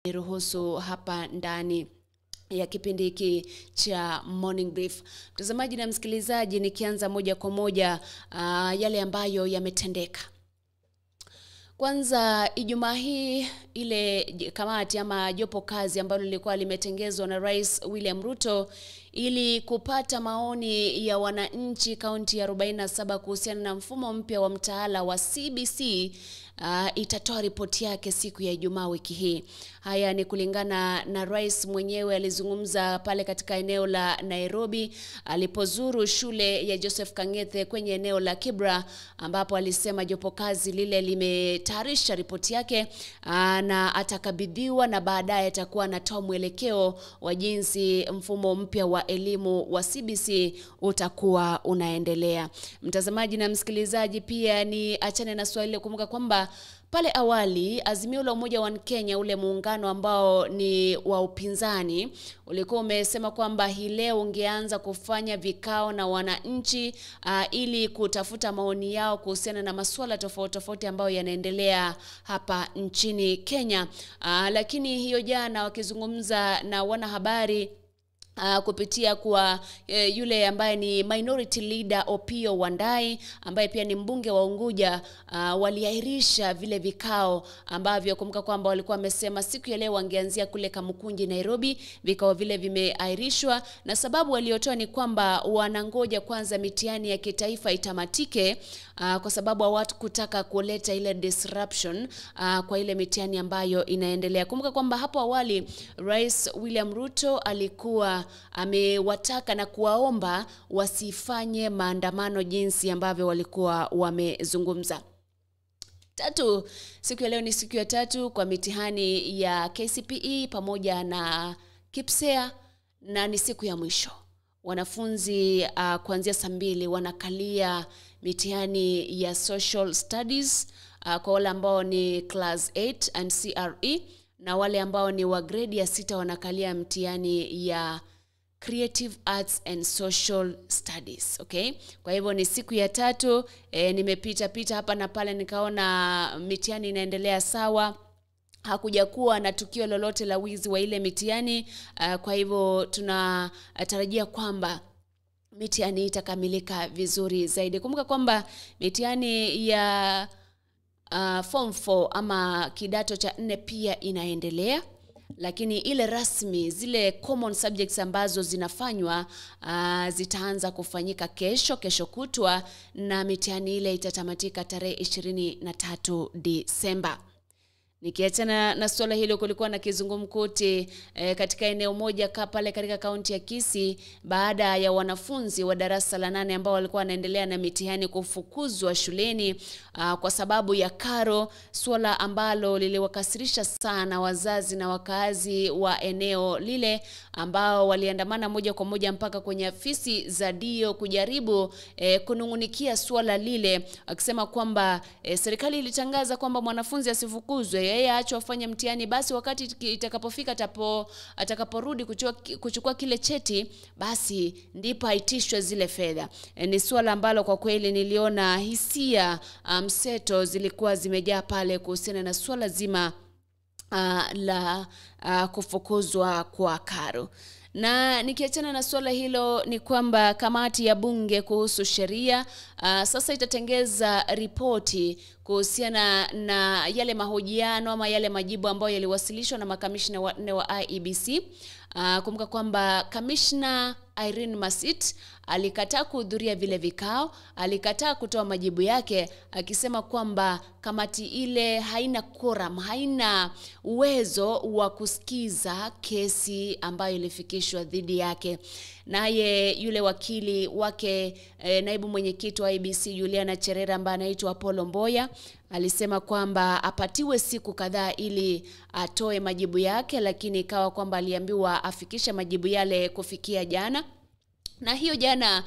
Ruhusu hapa ndani ya kipindi hiki cha Morning Brief. Mtazamaji na msikilizaji, nikianza moja kwa moja yale ambayo yametendeka. Kwanza, Ijumaa hii ile kamati ama jopo kazi ambalo lilikuwa limetengezwa na Rais William Ruto ili kupata maoni ya wananchi kaunti ya 47 kuhusiana na mfumo mpya wa mtaala wa CBC itatoa ripoti yake siku ya Ijumaa wiki hii. Haya ni kulingana na rais mwenyewe, alizungumza pale katika eneo la Nairobi alipozuru shule ya Joseph Kangethe kwenye eneo la Kibra, ambapo alisema jopo kazi lile limetayarisha ripoti yake na atakabidhiwa na baadaye atakuwa anatoa mwelekeo wa jinsi mfumo mpya wa elimu wa CBC utakuwa unaendelea. Mtazamaji na msikilizaji, pia ni achane na swali, kumbuka kwamba pale awali Azimio la Umoja wa Kenya, ule muungano ambao ni wa upinzani, ulikuwa umesema kwamba hii leo ungeanza kufanya vikao na wananchi ili kutafuta maoni yao kuhusiana na masuala tofauti tofauti ambayo yanaendelea hapa nchini Kenya. Lakini hiyo jana wakizungumza na wanahabari kupitia kwa yule ambaye ni minority leader Opiyo Wandayi, ambaye pia ni mbunge wa Unguja, waliahirisha vile vikao ambavyo kumbuka kwamba walikuwa wamesema siku ya leo wangeanzia kule Kamukunji Nairobi. Vikao vile vimeahirishwa na sababu waliotoa ni kwamba wanangoja kwanza mitihani ya kitaifa itamatike, kwa sababu hawakutaka kuleta ile disruption kwa ile mitihani ambayo inaendelea. Kumbuka kwamba hapo awali Rais William Ruto alikuwa amewataka na kuwaomba wasifanye maandamano jinsi ambavyo walikuwa wamezungumza. Tatu, siku ya leo ni siku ya tatu kwa mitihani ya KCPE pamoja na KPSEA, na ni siku ya mwisho. Wanafunzi kuanzia saa 2 wanakalia mitihani ya social studies kwa wale ambao ni class 8 and CRE, na wale ambao ni wa grade ya 6 wanakalia mtihani ya Creative Arts and Social Studies. Okay? Kwa hivyo ni siku ya tatu, nimepita pita hapa na pale nikaona mitihani inaendelea sawa. Hakujakuwa na tukio lolote la wizi wa ile mitihani, kwa hivyo tunatarajia kwamba mitihani itakamilika vizuri zaidi. Kumbuka kwamba mitihani ya form 4 ama kidato cha 4 pia inaendelea, lakini ile rasmi, zile common subjects ambazo zinafanywa zitaanza kufanyika kesho, kesho kutwa, na mitihani ile itatamatika tarehe 23 Disemba. Nikiachana na swala hilo, kulikuwa na kizungumkuti katika eneo moja pale katika kaunti ya Kisii baada ya wanafunzi wa darasa la 8 ambao walikuwa wanaendelea na mitihani kufukuzwa shuleni kwa sababu ya karo, swala ambalo liliwakasirisha sana wazazi na wakazi wa eneo lile ambao waliandamana moja kwa moja mpaka kwenye afisi za DIO kujaribu kunungunikia swala lile, akisema kwamba serikali ilitangaza kwamba mwanafunzi asifukuzwe, yeye aachwe afanye mtihani, basi wakati itakapofika atakaporudi kuchukua kile cheti, basi ndipo aitishwe zile fedha. Ni swala ambalo kwa kweli niliona hisia mseto zilikuwa zimejaa pale kuhusiana na swala zima la kufukuzwa kwa karo. Na nikiachana na swala hilo ni kwamba kamati ya bunge kuhusu sheria sasa itatengeza ripoti kuhusiana na yale mahojiano ama yale majibu ambayo yaliwasilishwa na makamishna wanne wa IEBC. Kumbuka kwamba kamishna Irene Masit alikataa kuhudhuria vile vikao, alikataa kutoa majibu yake akisema kwamba kamati ile haina quorum, haina uwezo wa kusikiza kesi ambayo ilifikishwa dhidi yake. Naye yule wakili wake naibu mwenyekiti wa IEBC Juliana Cherera ambaye anaitwa Apollo Mboya alisema kwamba apatiwe siku kadhaa ili atoe majibu yake, lakini ikawa kwamba aliambiwa afikishe majibu yale kufikia jana. Na hiyo jana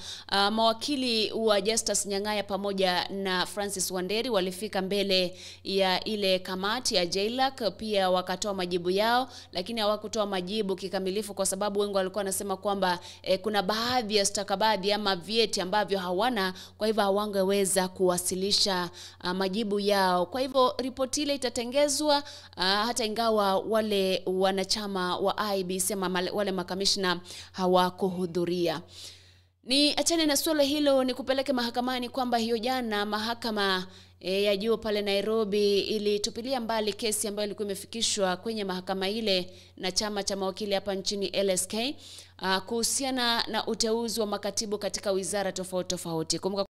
mawakili wa Justus Nyang'aya pamoja na Francis Wanderi walifika mbele ya ile kamati ya JLAC, pia wakatoa majibu yao, lakini hawakutoa majibu kikamilifu kwa sababu wengi walikuwa wanasema kwamba kuna baadhi ya stakabadhi ama vyeti ambavyo hawana, kwa hivyo hawangeweza kuwasilisha majibu yao. Kwa hivyo ripoti ile itatengezwa hata ingawa wale wanachama wa IEBC ama wale makamishna hawakuhudhuria. Ni achane na suala hilo, ni kupeleke mahakamani kwamba hiyo jana mahakama ya juu pale Nairobi ilitupilia mbali kesi ambayo ilikuwa imefikishwa kwenye mahakama ile na chama cha mawakili hapa nchini LSK kuhusiana na uteuzi wa makatibu katika wizara tofauti tofauti. Kumbuka